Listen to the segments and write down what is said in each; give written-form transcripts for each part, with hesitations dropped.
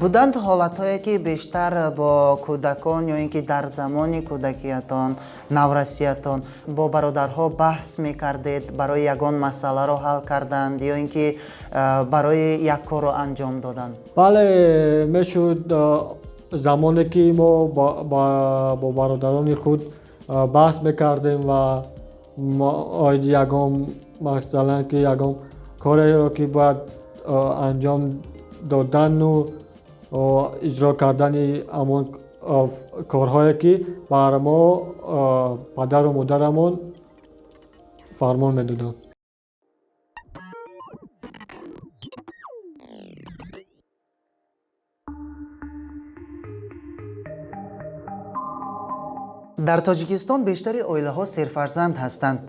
Буданд ҳолатҳое, ки бештар бо кӯдакон ё ин ки дар замони кӯдакиятон, наврасиятон бо бародарҳо баҳс мекардед барои ягон масъаларо ҳал кардан ё ин ки барои як корро анҷом додан? Бале, мешуд, замоне ки мо бо бародарони худ баҳс мекардем ва оиди ягон, масалан, ки ягон кореро, ки бояд анҷом додану иҷро кардани ҳамон корҳое, ки бар мо падару модарамон фармон медоданд. Дар Тоҷикистон бештари оилаҳо серфарзанд ҳастанд.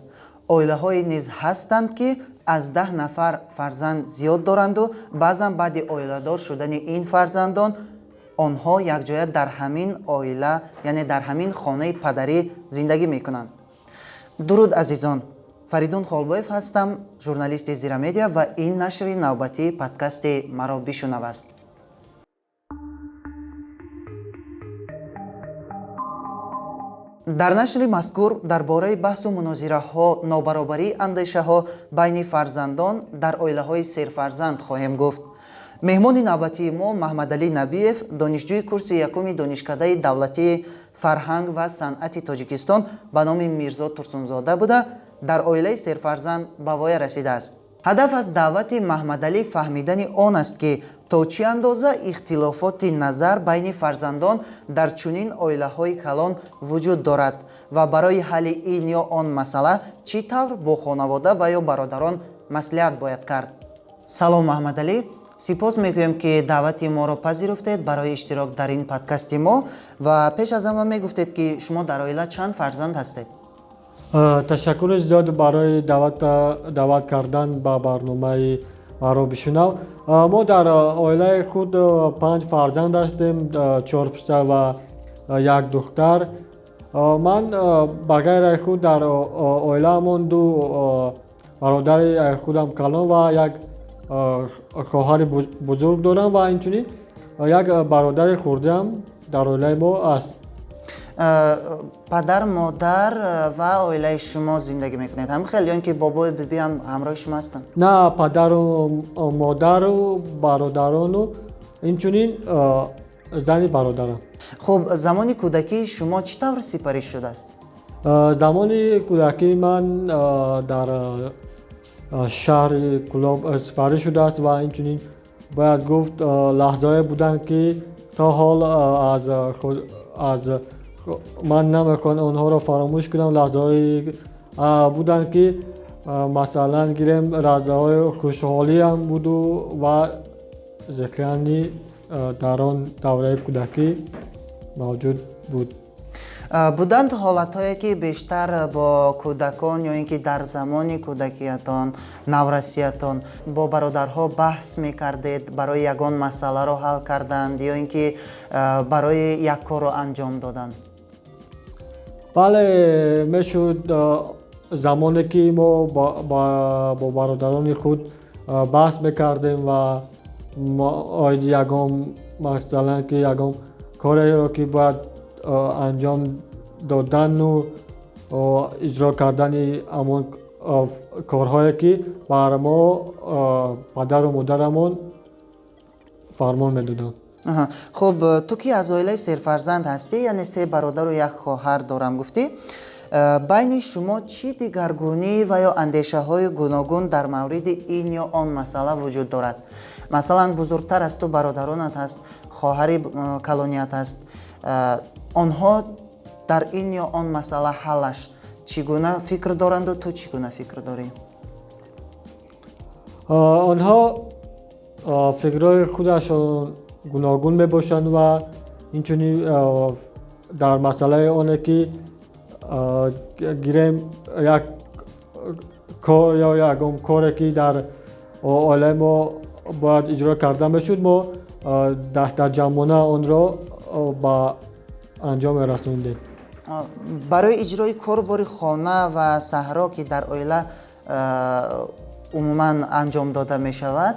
Оилаҳое низ ҳастанд, ки аз 10 нафар фарзанд зиёд доранду баъзан баъди оиладор шудани ин фарзандон онҳо якҷоя дар ҳамин оила, яъне дар ҳамин хонаи падарӣ зиндагӣ мекунанд. Дуруд, азизон! Фаридун Холбоев ҳастам, журналисти Зира Медиа, ва ин нашри навбатии подкасти «Маро бишунав» аст. Дар нашри мазкур дар бораи баҳсу мунозираҳо, нобаробарии андешаҳо байни фарзандон дар оилаҳои серфарзанд хоҳем гуфт. Меҳмони навбатии мо Маҳмадалӣ Набиев, донишҷӯи курси якуми Донишкадаи давлатии фарҳанг ва санъати Тоҷикистон ба номи Мирзо Турсунзода буда, дар оилаи серфарзанд ба воя расидааст. Ҳадаф аз даъвати Маҳмадалӣ фаҳмидани он аст, ки то чӣ андоза ихтилофоти назар байни фарзандон дар чунин оилаҳои калон вуҷуд дорад ва барои ҳалли ин ё он масъала чӣ тавр бо хонавода ва ё бародарон маслиҳат бояд кард. Салом, Маҳмадалӣ! Сипос мегӯем, ки даъвати моро пазируфтед барои иштирок дар ин подкасти мо, ва пеш аз ҳама мегуфтед, ки шумо дар оила чанд фарзанд ҳастед? Ташаккури зиёд барои даъват кардан ба барномаи «Маро бишунав». Мо дар оилаи худ панҷ фарзанд ҳастем, чор писар ва як духтар. Ман ба ғайр аз худ дар оилаамон ду бародари худам калон ва як хоҳари бузург дорам ва инчунин як бародари хурдиам дар оилаи мо аст. Падар, модар ва оилаи шумо зиндагӣ мекунед, ҳамин хел, ё ин ки бобою бибиам ҳамроҳи шумо ҳастанд? На, падару модару бародарону инчунин зани бародарам. Хуб, замони кӯдакии шумо чӣ тавр сипарӣ шудааст? Замони кӯдакии ман дар шаҳри Кӯлоб сипарӣ шудааст ва инчунин бояд гуфт, лаҳзаҳое буданд, ки то ҳол аз ман намехоҳам онҳоро фаромӯш кунам. Лаҳзаҳое буданд, ки, масалан, гирем, лаҳзаҳои хушҳолиам буду ва зикрияни дар он давраи кӯдакӣ мавҷуд буд. Буданд ҳолатҳое, ки бештар бо кӯдакон ё ин ки дар замони кӯдакиятон, наврасиятон бо бародарҳо баҳс мекардед барои ягон масъаларо ҳал кардан ё ин ки барои як корро анҷом додан? Бале, мешуд, замоне ки мо бо бародарони худ баҳс мекардем ва оиди ягон, масалан, ки ягон кореро, ки бояд анҷом додану иҷро кардани ҳамон корҳое, ки бар мо падару модарамон фармон медоданд. Хуб, ту ки аз оилаи серфарзанд ҳастӣ, яъне се бародару як хоҳар дорам гуфтӣ, байни шумо чӣ дигаргунӣ ва ё андешаҳои гуногун дар мавриди ин ё он масъала вуҷуд дорад? Масалан, бузургтар аз ту бародаронат ҳаст, хоҳари калоният ҳаст, онҳо дар ин ё он масъала ҳаллаш чӣ гуна фикр доранду ту чӣ гуна фикр дорӣ? Онҳо фикрҳои худашон гуногун мебошанд ва инчунин дар масъалаи оне, ки гирем як кор ё ягон коре, ки дар оилаи мо бояд иҷро карда мешуд, мо дастаҷамъона онро ба анҷом мерасондем. Барои иҷрои корбори хона ва саҳро, ки дар оила умуман анҷом дода мешавад,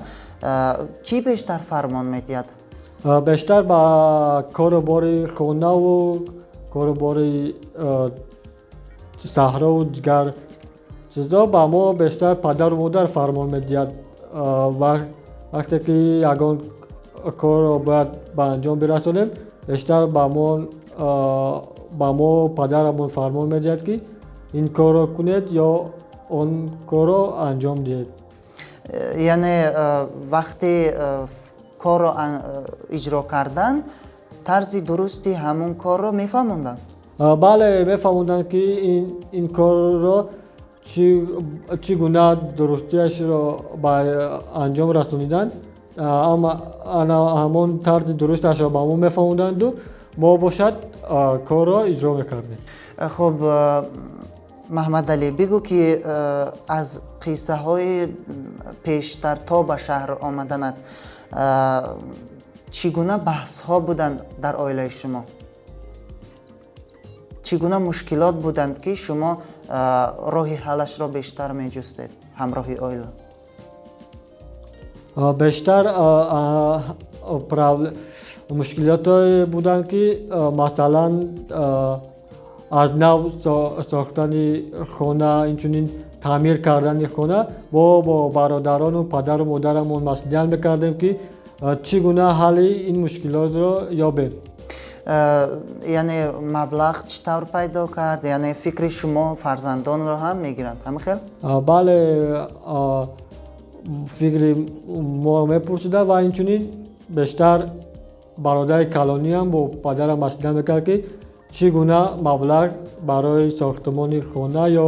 кӣ бештар фармон медиҳад? Бештар ба кору бори хонаву кору бори саҳрову дигар чизҳо ба мо бештар падару модар фармон медиҳад. Вақте ки ягон корро бояд ба анҷом бирасонем, бештар ба мо падарамон фармон медиҳад, ки ин корро кунед ё он корро анҷом диҳед. Яъне вақти корро иҷро кардан тарзи дурусти ҳамон корро мефаҳмонданд? Бале, мефаҳмонданд, ки ин корро чӣ гуна дурустиашро ба анҷом расонидан, ана ҳамон тарзи дурусташро ба мо мефаҳмонданду мо бошад корро иҷро мекардем. Хуб, Маҳмадалӣ, бигӯ, ки аз қиссаҳои пештар то ба шаҳр омаданат чӣ гуна баҳсҳо буданд дар оилаи шумо, чӣ гуна мушкилот буданд, ки шумо роҳи ҳаллашро бештар меҷустед ҳамроҳи оила? Бештар мушкилотое буданд, ки масалан аз нав сохтани хона, инчунин таъмир кардани хона. Мо бо бародарону падару модарамон маслиҳат мекардем, ки чӣ гуна ҳалли ин мушкилотро ёбем. Яъне маблағ чӣ тавр пайдо кард? Яъне фикри шумо фарзандонро ҳам мегиранд, ҳамин хел? Бале, фикри моро мепурсиданд ва инчунин бештар бародари калониам бо падарам маслиҳат мекард, ки чӣ гуна маблағ барои сохтмони хона ё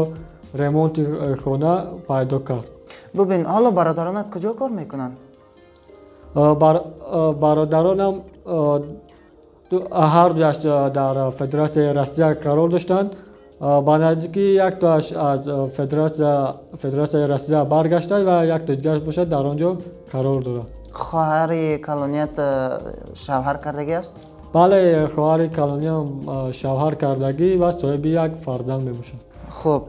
ремонти хона пайдо кард. Бубин, ҳоло бародаронат куҷо кор мекунанд? Бародаронам ҳар дуяш дар Федератсияи Россия қарор доштанд. Ба наздикӣ яктоаш аз Федератсияи Россия баргашта ва якто дигараш бошад дар он ҷо қарор дорад. Хоҳари калоният шавҳар кардагӣ аст? Бале, хоҳари калониям шавҳар кардагӣ ва соҳиби як фарзанд мебошад. Хуб,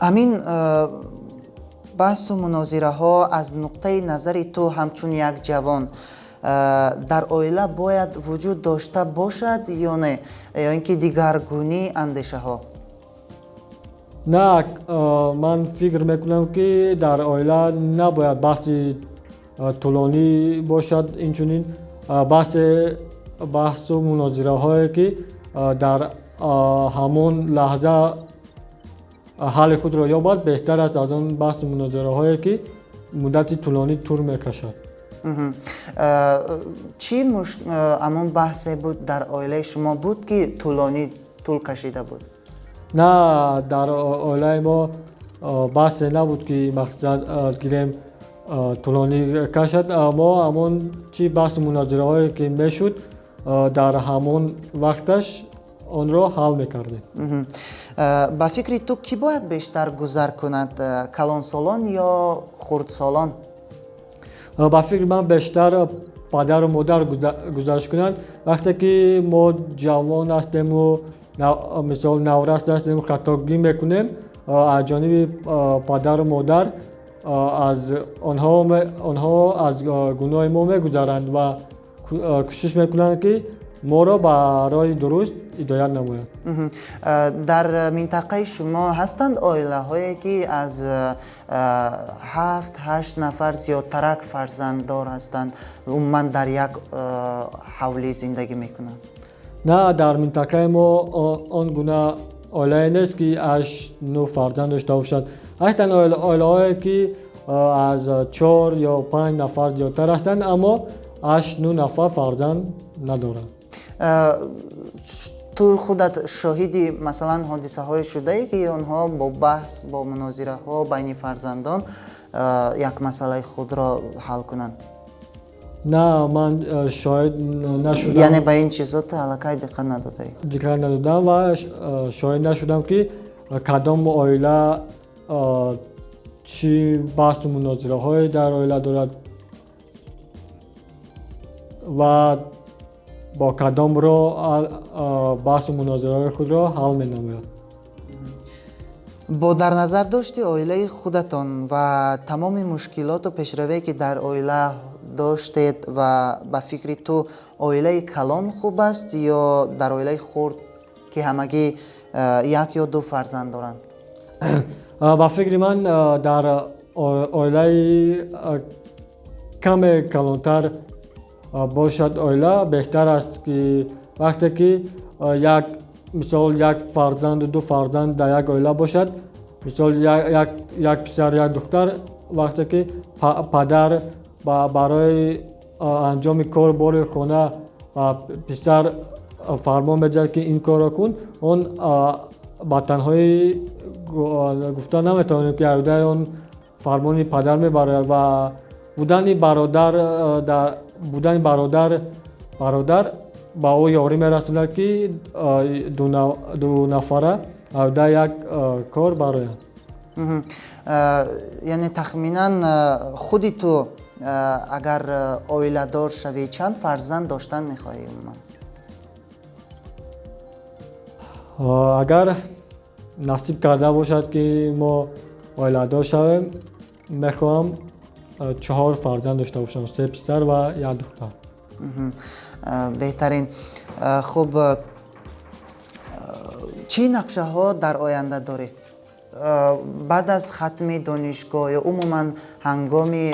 ҳамин баҳсу мунозираҳо аз нуқтаи назари ту ҳамчун як ҷавон дар оила бояд вуҷуд дошта бошад ё не, ё ин ки дигаргунии андешаҳо? На, ман фикр мекунам, ки дар оила набояд баҳси тӯлонӣ бошад. Инчунин баҳсу мунозираҳое, ки дар ҳамон лаҳза ҳалли худро ёбад, беҳтар аст аз он баҳсу мунозираҳое, ки муддати тӯлонӣ тӯл мекашад. Чӣ ҳамон баҳсе буд дар оилаи шумо буд, ки тӯлонӣ тӯл кашида буд? На, дар оилаи мо баҳсе набуд, ки мақсад гирем тӯлонӣ кашад. Мо ҳамон чӣ баҳсу мунозираҳое, ки мешуд, дар ҳамон вақташ онро ҳал мекардем. Ба фикри ту, кӣ бояд бештар гузар кунад, калонсолон ё хурдсолон? Ба фикри ман, бештар падару модар гузашт кунанд. Вақте ки мо ҷавон ҳастему мисол наврас ҳастем, хатогӣ мекунем, аз ҷониби падару модар аз онҳо аз гуноҳи мо мегузаранд ва кӯшиш мекунанд, ки моро ба роҳи дуруст ҳидоят намоянд. Дар минтақаи шумо ҳастанд оилаҳое, ки аз ҳафт ҳашт нафар зиёдтарак фарзанддор ҳастанд, умуман дар як ҳавлӣ зиндагӣ мекунанд? На, дар минтақаи мо он гуна оилае нест, ки ҳашт нӯ фарзанд дошта бошад. Ҳастанд оилаҳое, ки аз чор ё панҷ нафар зиёдтар ҳастанд, аммо ҳашт нӯ нафар фарзанд надоранд. Ту худат шоҳиди, масалан, ҳодисаҳое шудае, ки онҳо бо баҳс, бо мунозираҳо байни фарзандон як масъалаи худро ҳал кунанд? На, ман шоҳид нашудам. Яъне ба ин чизо ту аллакай диққат надодаӣ? Диққат надодам ва шоҳид нашудам, ки кадом оила чӣ баҳсу мунозираҳое дар оила дорад ва бо кадом роҳ баҳсу мунозираҳои худро ҳал менамояд. Бо дар назар дошти оилаи худатон ва тамоми мушкилоту пешравие, ки дар оила доштед ва ба фикри ту оилаи калон хуб аст ё дар оилаи хурд, ки ҳамагӣ як ё ду фарзанд доранд? Ба фикри ман, дар оилаи каме калонтар бошад, оила беҳтар аст, ки вақте ки як, мисол, як фарзанду ду фарзанд дар як оила бошад, мисол, як писар, як духтар, вақте ки падар барои анҷоми кор бори хона ба писар фармон медиҳад, ки ин корро кун, он ба танҳоӣ гуфта наметавонем, ки аз уҳдаи он фармони падар мебарояд, ва будани бародар ба ӯ ёрӣ мерасонад, ки ду нафара аз уҳдаи як кор бароянд. Яъне тахминан худи ту, агар оиладор шавӣ, чанд фарзанд доштан мехоҳӣ умуман? Агар насиб карда бошад, ки мо оиладор шавем, мехоҳам чаҳор фарзанд дошта бошам: се писар ва як духтар. Беҳтарин. Хуб, чӣ нақшаҳо дар оянда дорӣ баъд аз хатми донишгоҳ ё умуман ҳангоми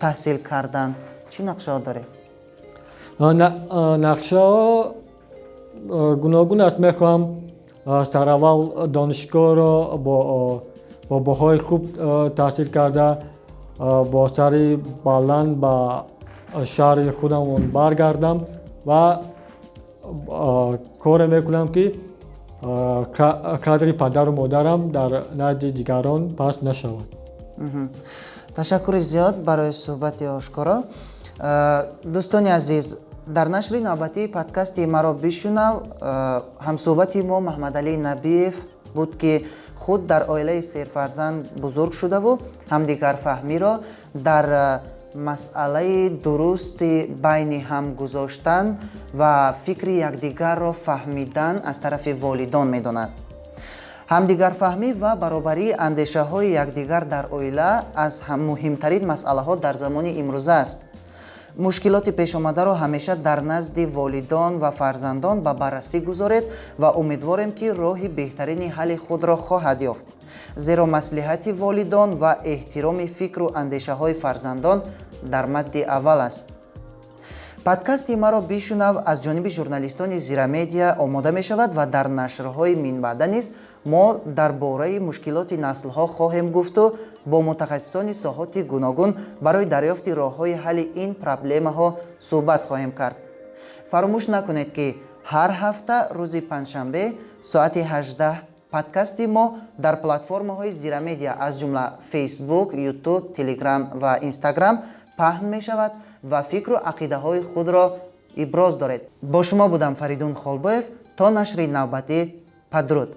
таҳсил кардан, чӣ нақшаҳо дорӣ? Нақшаҳо гуногун аст. Мехоҳам сараввал донишгоҳро бо баҳои хуб таҳсил карда, бо сари баланд ба шаҳри худамон баргардам ва коре мекунам, ки қадри падару модарам дар назди дигарон паст нашавад. Ташаккури зиёд барои суҳбати ошкоро. Дӯстони азиз, дар нашри навбатии подкасти «Маро бишунав» ҳамсуҳбати мо Маҳмадалӣ Набиев буд, ки худ дар оилаи серфарзанд бузург шудаву ҳамдигарфаҳмиро дар масъалаи дурусти байни ҳам гузоштан ва фикри якдигарро фаҳмидан аз тарафи волидон медонад. Ҳамдигарфаҳмӣ ва баробарии андешаҳои якдигар дар оила аз муҳимтарин масъалаҳо дар замони имрӯза аст. Мушкилоти пешомадаро ҳамеша дар назди волидон ва фарзандон ба баррасӣ гузоред ва умедворем, ки роҳи беҳтарини ҳалли худро хоҳад ёфт, зеро маслиҳати волидон ва эҳтироми фикру андешаҳои фарзандон дар мадди аввал аст. Подкасти «Маро бишунав» аз ҷониби журналистони Зира Медиа омода мешавад ва дар нашрҳои минбаъда низ мо дар бораи мушкилоти наслҳо хоҳем гуфту бо мутахассисони соҳоти гуногун барои дарёфти роҳҳои ҳалли ин проблемаҳо суҳбат хоҳем кард. Фаромӯш накунед, ки ҳар ҳафта рӯзи панҷшанбе соати 18 подкасти мо дар платформаҳои Зира Медиа, аз ҷумла Фейсбук, Ютуб, Телеграм ва Инстаграм паҳн мешавад ва фикру ақидаҳои худро иброз доред. Бо шумо будам Фаридун Холбоев. То нашри навбатӣ, падруд.